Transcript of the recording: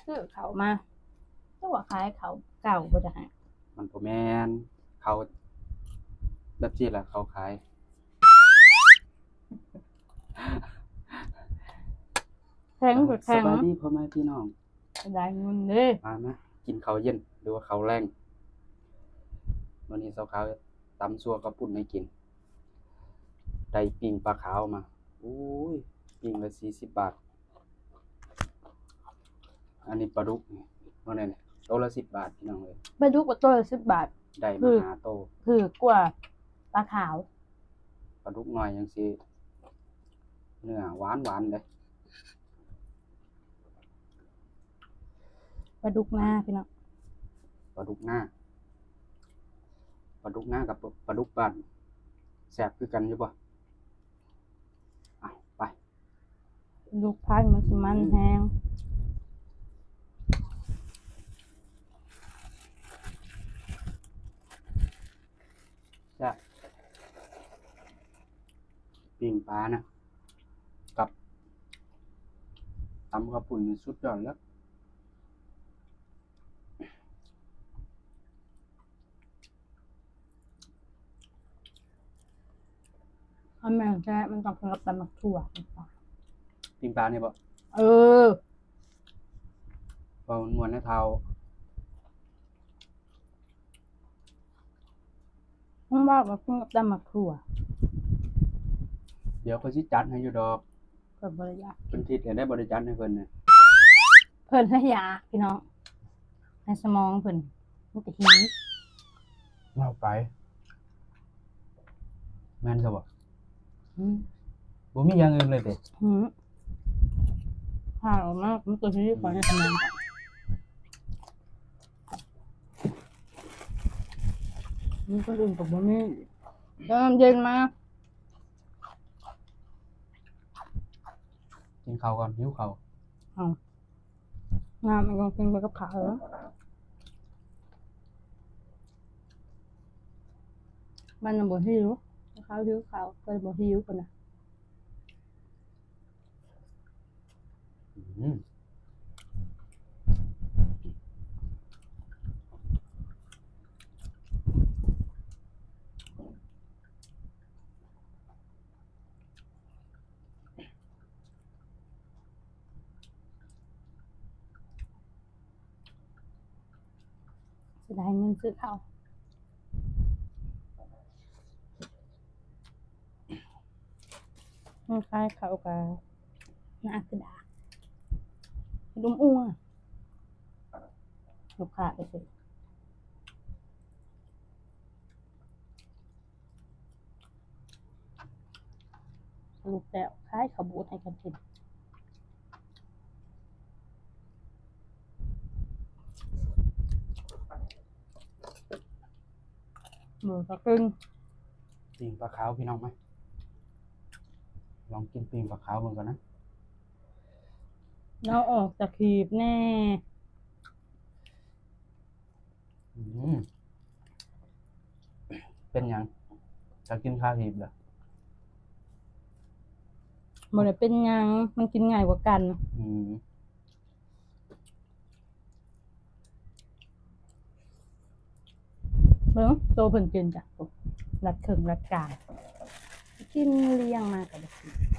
ຊື້ເຂົ້າມາ ຄືວ່າຂາຍເຂົ້າເກົ່າບໍ່ຈັກຫັ້ນ. ມັນບໍ່ແມ່ນ ເຂົ້າແບບຊີ້ລະເຂົາຂາຍ. ແຂງກໍແຂງ. ສະບາຍດີພໍ່ແມ່ພີ່ນ້ອງ. ໄດ້ເງິນເດ້. ມາ ມາກິນເຂົ້າເຢັນ ຫຼືວ່າເຂົ້າແລງ. ມື້ນີ້ສາວຂາວຕຳຊົ່ວເຂົ້າປຸ້ນໃຫ້ກິນ. ໄດ້ປີ້ງປາຂາວມາ. ໂອ້ຍ ປີ້ງລະສີ່ສິບບາດ. ອັນນີ້ປາດຸກນີ້ ເບິ່ງແດ່ນີ້ ໂຕລະສິບບາດ ພີ່ນ້ອງເອີຍ. ປາດຸກກໍໂຕລະສິບບາດ. ໄດ້ມາຫ້າໂຕ. ຖືກກວ່າປາຂາວ. ປາດຸກນ້ອຍຈັ່ງຊີ້ ເນື້ອຫວານໆເດ້. ປາດຸກນາ ພີ່ນ້ອງ. ປາດຸກນາ ປາດຸກນາກັບປາ ປາດຸກບ້ານ ແຊບຄືກັນຢູ່ບໍ່? ເອົາ ໄປ. ລູກໄຜ່ມັນຊິມັນແຮງ. ແຊບ ປີ້ງປານະ ກັບຕຳເຂົ້າປຸ້ນນີ້ສຸດຍອດແລ້ວ. ອັນແມ່ນແທ້ ມັນຕ້ອງກິນກັບຕຳໝາກຖົ່ວ. ປີ້ງປານີ້ບໍ່? ເອີ ເວົ້າມ່ວນໃນເທົ້າ. ເພິ່ນວ່າກໍກິນກັບຕຳໝາກຖົ່ວ. ດຽວຂ້ອຍຊິຈັດໃຫ້ຢູ່ດອກ. ເພິ່ນບໍ່ໄດ້ຢາກ ເພິ່ນທິດແລ້ວໄດ້ບໍ່ໄດ້ຈັດໃຫ້ເພິ່ນນະ. ເພິ່ນລະຢາກ ພີ່ນ້ອງ ໃນສະໝອງເພິ່ນມີແຕ່ຫີ. ເວົ້າໄປ ແມ່ນຊະບໍ່? ອືມ ບໍ່ມີຢ່າງອື່ນເລີຍຕິ? ອືມ ຫາອອກມາມີແຕ່ຫີ ອືມ ຂອງໃນສະໝອງ. ມີຄົນອື່ນກໍບໍ່ມີ. ເອົານ້ຳເຢັນມາ ກິນເຂົ້າກ່ອນ ຫິວເຂົ້າ. ເອົາ ນ້ຳມັນກໍກິນໄປກັບເຂົ້າ. ມັນນະບໍ່ຫິວ ເຂົາຫິວເຂົ້າ ເພິ່ນບໍ່ຫິວພຸ້ນນະ. ອືມ ເສຍດາຍເງິນຊື້ເຂົ້າ. ມັນຂາຍເຂົ້າກະໜ້າຄືດາ ລຸມອົ່ງ ລູກຄ້າໄປຊື້. ສະຫຼຸບແລ້ວ ຂາຍເຂົ້າບູດໃຫ້ກັນກິນ. ເອີ ກະເກັ່ງ. ປີ້ງປາຂາວ ພີ່ນ້ອງ ມາ ລອງກິນປີ້ງປາຂາວເບິ່ງກ່ອນນະ. ເອົາອອກຈາກຫີບແນ່. ອືມ ເປັນຫຍັງ ຈະກິນຄາຫີບລະ? ບໍ່ໄດ້ເປັນຫຍັງ ມັນກິນງ່າຍກວ່າກັນ. ອືມ ເບິ່ງໂຕເພິ່ນກິນຈ້ະ ລັດເຄິ່ງລັດກາງ ກິນລຽງມາກະບໍ່ກິນ.